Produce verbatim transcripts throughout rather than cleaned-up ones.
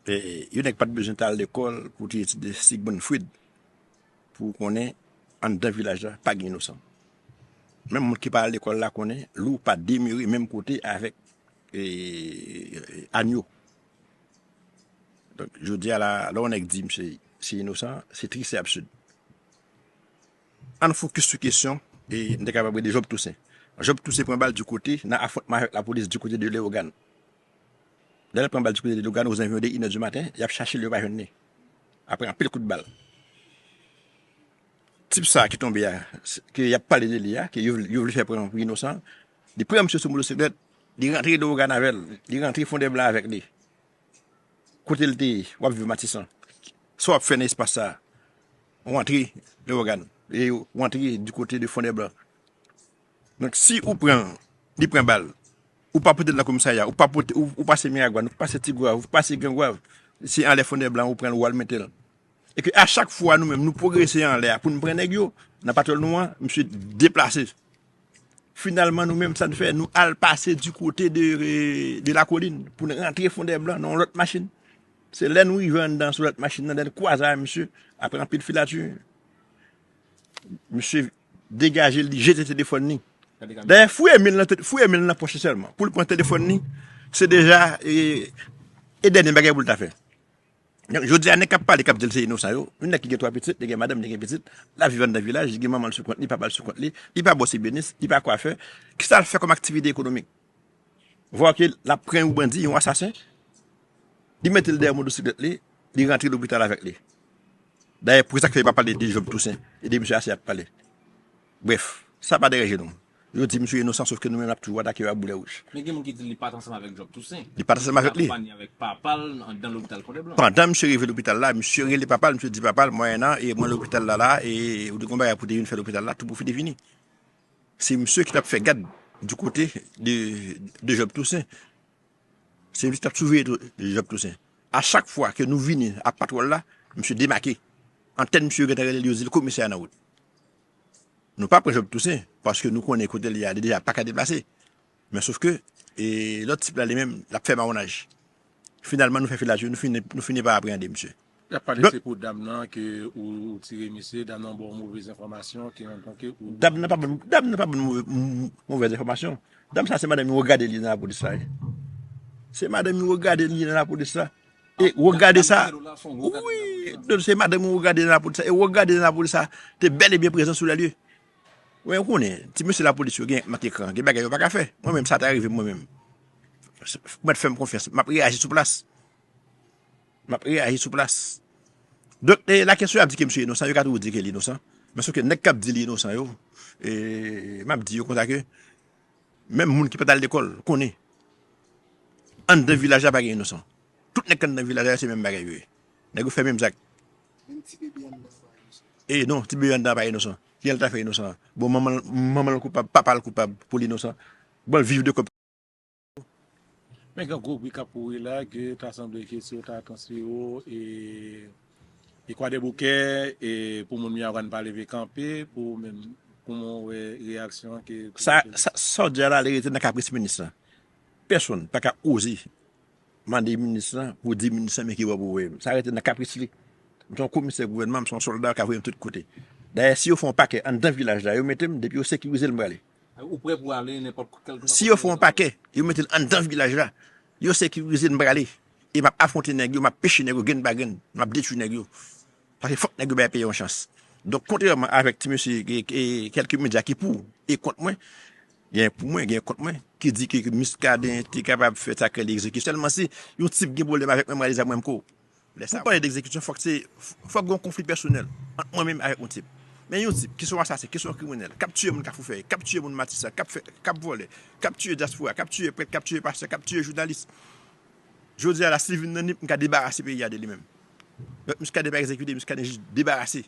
E, yon nèg pa t bezwen t al lekòl pou te etidye Sigmund Freud pou w konnen anndan vilaj la pa gen inosan. Menm moun ki pa al lekòl la konnen lou pa demere menm kote avèk e, anyo. Donk, jodi a la, lè yon nèg di misye se inosan, se tris, se absid. Ann fokis sou kesyon, e n te kapab rele Job Toussaint. Job Toussaint pran bal di kote, nan afwontman avèk lapolis di kote de Leyogàn. Lè l pran bal di kote de Leyogàn, ozanviwon de inè di maten, y ap chache l, yo pa jwenn li. Apre anpil kout bal. Tip sa ki tonbe a, ke y ap pale de li a, ke yo, yo vle fè pran pou inosan, li pran misye sou motosiklèt, li rantre Leyogàn avè l, li rantre Fondèblan avèk li. Kote l te ye, w ap viv Matisan. Sa w ap fè nan espas sa a? Ou antre Leyogàn, e ou antre di kote de Fondèblan. Donk, si ou pran, li pran bal, ou pa pote l nan komisarya, ou pa pote, ou, ou pase Miragwàn, ou pase Tigwav, ou pase Grangwav, se anlè Fondèblan ou pran l, ou al mete l. E ke a chak fwa nou menm, nou pwogrese anlè a pou n pran nèg yo, nan patwòl nou an, misye deplase. Finalman, nou menm, sa n fè, nou al pase di kote de, de Lakolin pou n rantre Fondèblan nan yon lòt machin. Se lè nou rive anndan sou lòt machin nan, lè n kwaze a misye, apre anpil filati, misye degaje l, li jete telefòn li. Dayè, fouye men l nan te-, fouye men l nan pòch li sèlman. Pou l pran telefòn li, se deja e, e dènye bagay pou l ta fè. Donk, jodi a, nèg k ap pale, k ap di l se inosan yo, yon nèg ki gen twa pitit, li gen madanm, li gen pitit, l ap viv anndan vilaj, li gen manman l sou kont li, papa l sou kont li, li pa bòs ebenis, li pa kwafè. Kisa l fè kòm aktivite ekonomik? Vwa ke l ap pran yon bandi, yon asasen, li mete l dèyè motosiklèt li, li rantre lopital avèk li. Dayè, pou sa k fè yo pa pale de Job Toussaint e de misye Asè y ap pale. Brèf, sa pa deranje nou. Yo di misye inosan, sòf ke nou menm n ap toujou atake yo ak boulè wouj. Men gen moun ki di li pa t ansanm avèk Job Toussaint. Li pa t ansanm avèk li. Li akonpanye avèk papa l anndan lopital Fondèblan. Pandan misye rive lopital la, misye rele papa l, misye di papa l, mwen nan, e mwen lopital la la, e ou te gen yon bagay pou te vin fè lopital la, tou pwofite vini. Se misye ki t ap fè gad di kote de, de Job Toussaint. Se misye ki t ap siveye tou, Job Toussaint. A chak fwa ke nou vini ap patwòl la, misye demake. Antèn misye yo gentan rele l, yo di l komisè a nan wout. Nou pa pran Job Toussaint, paske nou konnen kote l ye a, li deja pa ka deplase. Men sòf ke, e, lòt tip la, li menm, l ap fè mawonaj. Finalman, nou fè filati, nou fini, nou fini pa apreyande misye. Y ap pale, se pou dam nan ke ou, ou tire misye, dam nan ba w movèz enfòmasyon, ke antanke ou... Dam nan pa ban, dam nan pa ban move-, m-, movèz enfòmasyon. Dam sa, se madanm yo gade li nan lapolis la, wi. Se madanm yo gade li nan lapolis la. E wè gade sa. Wi, non, se madanm ou gade nan lapolis sa. E wè gade nan lapolis sa. Te bèl e byen prezan sou lè lye. Mwen, ou konnen, ti mesye lapolis yo gen mank ekran, gen bagay yo pa ka fè. Mwen menm, sa ta rive m mwen menm. Mwen fè m konfyans, m ap reyaji sou plas. M ap reyaji sou plas. Donk, e, la kesyon y ap di ke misye inosan, yo ka toujou di ke li inosan. Men sòf ke nèg k ap di li inosan yo, e, m ap di yo konsa ke menm moun ki pa t al lekòl konnen. Anndan vilaj la pa gen inosan. Tout nèg k anndan vilaj la, se menm bagay yo ye. Nèg yo fè menm zak. Menm ti bebe anndan pa inosan. E non, ti bebe anndan pa inosan. Kijan l ta fè inosan? Bon, manman l, manman l koupab, papa l koupab pou l inosan. Bon, l viv de kòb. Men gen gwo bri k ap kouri la, ke ta sanble ke si yo ta transfere w, e, e Kwadèboukè, e pou moun Miragwàn pa leve kanpe, pou menm, kòman w wè reyaksyon ke... Sa, sa, sa w di a la, li rete nan kapris minis lan. Pèsonn pa ka oze mande minis lan pou di minis lan men ki bò pou voye m. Sa rete nan kapris li. M se yon komisè gouvènman, m se yon sòlda, yo ka voye m tout kote. Dayè, si yo fè yon pakè anndan vilaj la, yo mete m, depi yo sekirize l, m prale. Ou prè pou ale nenpòt kèlkeswa kote yo. Si yo fè yon pakè, yo mete l anndan vilaj la, yo sekirize l, m prale. E m ap afwonte nèg yo, m ap peche nèg yo, grenn pa grenn, m ap detwi nèg yo. Paske fòk nèg yo bay peyi a yon chans. Donk, kontrèman avèk ti mesye, e, e, kèlke medya ki pou e kont mwen, gen pou mwen, gen kont mwen, ki di ke, ke Muscadin te kapab fè sa ke li egzekisyon. Sèlman si yon tip gen pwoblèm avèk mwen, m rale zam mwen, m kou. Lè sa, pou pale d'egzekisyon, fòk se, fòk gen yon konfli pèsonèl ant mwen menm avèk yon tip. Men yon tip ki se yon asasen, ki se yon kriminèl, k ap tiye moun Kafou Fèy, k ap tiye moun Matisan, k ap fè, k ap vòlè, k ap tiye dyaspora, k ap tiye prèt, k ap tiye pastè, k ap tiye jounalis. Jodi a la, si l vin nan Nip, m ka debarase peyi a de li menm. Donk, Muscadin pa egzekite, Muscadin jis debarase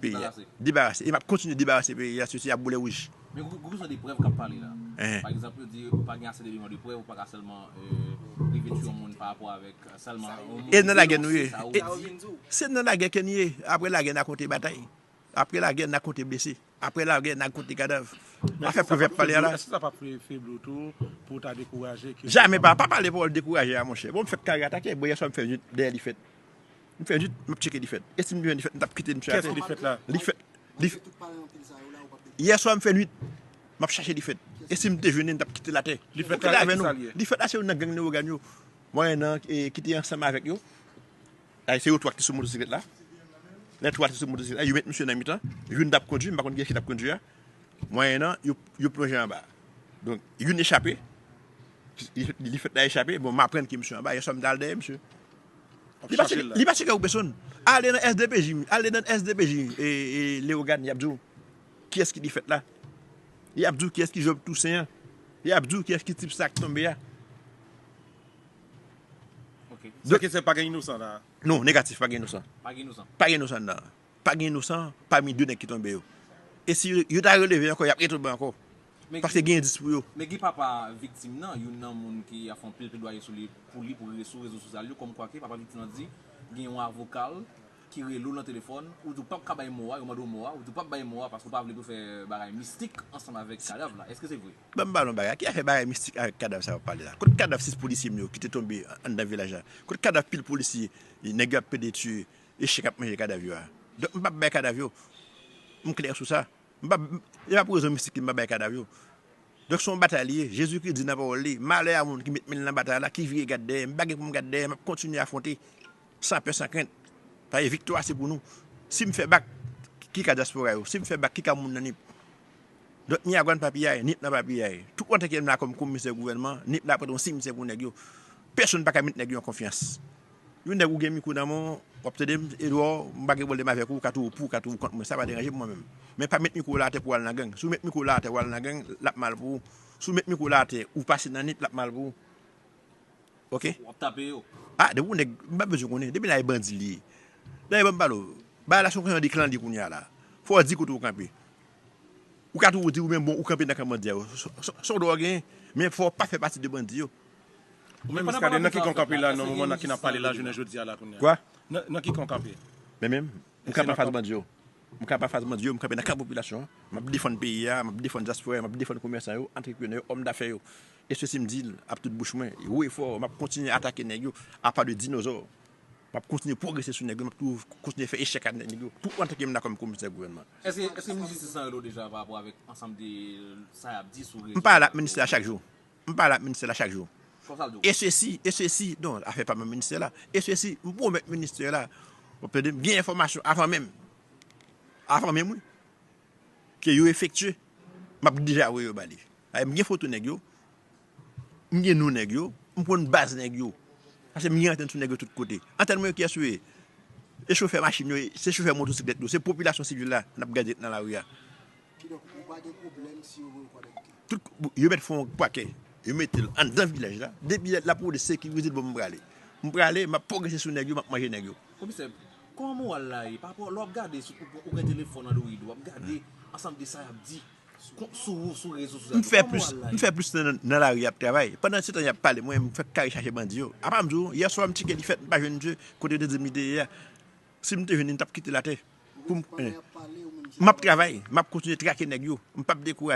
peyi a. Debarase. Debarase. E m ap kontinye debarase peyi a, soti a boulè wouj. Men gwo, gwo kesyon de prèv k ap pale la. Enhen. Pa egzanp, yo di ou pa gen ase de eleman de prèv, ou pa ka sèlman, euh, rive tiye yon moun pa rapò avèk sèlman yon moun. E nan lagè nou ye. Sa ou di. Se nan lagè ke n ye. Apre lagè, n a konte batay. Apre lagè, n a konte blese. Apre lagè, n a konte kadav. Afè pwovèb pale a la. Èske sa p ap febli w tou pou w ta dekouraje? Jamè pa, pa pale pawòl dekouraje a, monchè. Bon, m fèk kare atake. Bon, yèswa m fè uit dèyè Lifèt. M fè uit, m ap tcheke Lifèt. E si m te jwenn Lifèt, m t ap kite misye atè. Kiyès ki Lifèt la? Lifèt. Lifèt. Yèswa m fè uit, m ap chache Lifèt. E si m te jwenn li, m t ap kite l atè. Lifèt la, ki sa l ye? Lifèt la se youn nan gang Lewogàn yo. Mwen nan, e, ki te ansanm avèk yo. Ay, se yo twa ki te sou motosiklèt la. Lè twa te sou motosiklèt la, yo met misye nan mitan. Youn t ap kondui, m pa konn kiyès ki t ap kondui a. Mwayennan, yo, yo plonje anba. Donk, youn echape. Li, li fèt la echape. Bon, m aprann ke misye anba. Yèswa m t al dèyè misye. Li pa tcheke, li pa tcheke ou pèsonn. Ale nan S D P J, ale nan S D P J, e, e, Lewogàn, y ap di w kiyès ki Lifèt la. Y ap di w kiyès ki Job Toussaint an. Y ap di w kiyès ki tip sa k tonbe a. Ok. Sa ki se pa gen inosan la? Non, negatif, pa gen inosan. Pa gen inosan. Pa gen inosan nan. Pa gen inosan pami de nèg ki tonbe yo. E si yo, yo ta releve ankò, y ap retonbe ankò. Paske gen endis pou yo. Men gen papa viktim nan, youn nan moun ki ap fè anpil pledwaye sou li, pou li, pou sou rezo sosyal yo, kòmkwa ke papa viktim nan di gen yon avoka l ki rele w nan telefòn, ou di w p ap ka bay mo a, yo mande w mo a, ou di w p ap bay mo a paske w pa vle pou fè bagay mistik ansanm avèk kadav la. Èske se vre? Ban m ba nou bagay. Ki afè bagay mistik avèk kadav sa w ap pale la? Kote kadav sis polisye m yo ki te tonbe anndan vilaj la? Kote kadav pil polisye nèg yo ap pede tiye? Echèk ap manje kadav yo a. Donk, m p ap bay kadav yo. M klè sou sa. M p ap, e pa pou rezon mistik li m p ap bay kadav yo. Donk, se yon batay li ye. Jezikri di nan pawòl li, malè a moun ki met men l nan batay la, ki vire gad dèyè. M pa gen pou m gad dèyè, m ap kontinye afwonte, san pè, san krent. Paske viktwa se pou nou. Si m fè bak, ki ka dyaspora yo? Si m fè bak, ki ka moun nan Nip? Donk, Myagwa n pa piyay, Nip nan pa piyay. Tout antan ke m la kòm komisè gouvènman, Nip la ap ret yon simityè pou nèg yo. Pèsonn pa ka met nèg yo an konfyans. Yon nèg ou gen mikwo nan men w, w ap tande m, Edouard, m pa gen pwoblèm avèk ou, ou ka twouve w pou, ou ka twouve w kont mwen, sa pa deranje m mwen menm. Men pa met mikwo w la atè pou w al nan gang. Si w met mikwo w la atè, w al nan gang, l ap mal pou ou. Si w met mikwo w la atè, ou pase nan Nip, l ap mal pou ou. Ok? W ap tape yo. Ah, depi w nèg, m pa bezwen konnen. Depi la e bandi li ye. Dayè, ban m pale w. Bagay la se yon kesyon de klan li kounye a la. Fò w di kote w kanpe. Ou ka toujou di ou menm bon, ou kanpe nan kan bandi a yo. Se yon dwa w genyen, men fò w pa fè pati de bandi yo. Ou menm Muscadin, nan ki kan w kanpe la, nan moman nan ki n ap pale la, jounen jodi a la kounye a? Kwa? Nan ki kan w kanpe? Men menm, m kanpe anfas bandi yo. M kanpe anfas bandi yo, m kanpe nan kan popilasyon an. M ap defann peyi a, m ap defann dyaspora yo, m ap defann komèsan yo, antreprenè yo, òm dafè yo. E sesi m di l ap tout bouch mwen, wo e fò, m ap kontinye atake nèg yo, apa de dinozò. M ap kontinye pwogrese sou nèg yo, m ap toujou kontinye fè echèk ak nèg yo, tout antan ke m la kòm komisè gouvènman. Èske, èske minis jistis lan rele w deja pa rapò avèk ansanm de sa y ap di sou rezo? M pale ak ministè a chak jou. M pale ak ministè la chak jou. Konsa l di w. E sesi, e sesi, non, afè pa menm ministè la. E sesi, m pwomèt ministè la, w ap tande m, gen enfòmasyon avan menm. Avan menm, wi. Ke yo efektye, m ap deja voye yo ba li. Ay, m gen foto nèg yo, m gen non nèg yo, m konn baz nèg yo. Paske m gen antèn sou nèg yo tout kote. Antèn mwen yo kiyès yo ye? Se chofè machin yo ye, se chofè motosiklèt yo, se popilasyon sivil la n ap gade nan lari a. Kidonk, ou pa gen pwoblèm si yo voye w kòdèk? Tout, yo mèt fè yon pakè, yo mete l anndan vilaj la. Depi l ap rode sekirize l, bon, m prale. M prale, m ap pwogrese sou nèg yo, m ap manje nèg yo. Komisè, kòman moral la ye? Pa rapò, lè w ap gade, sou, ou, ou gen telefòn Android, w ap gade ansanm de sa y ap di sou, sou rezo sosyal yo. Kòman moral la ye? M fè plis, m fè plis nan, nan lari ap travay. Pandan se tan y ap pale, mwen, m fèk kare chache bandi yo. Apa m di w, yèswa m tcheke Lifèt, m pa jwenn misye, kote yo te di m li te ye a. Si m te jwenn li, m t ap kite l atè. Pou m, m ap travay, m ap kontinye trake nèg yo. M p ap dekouraje.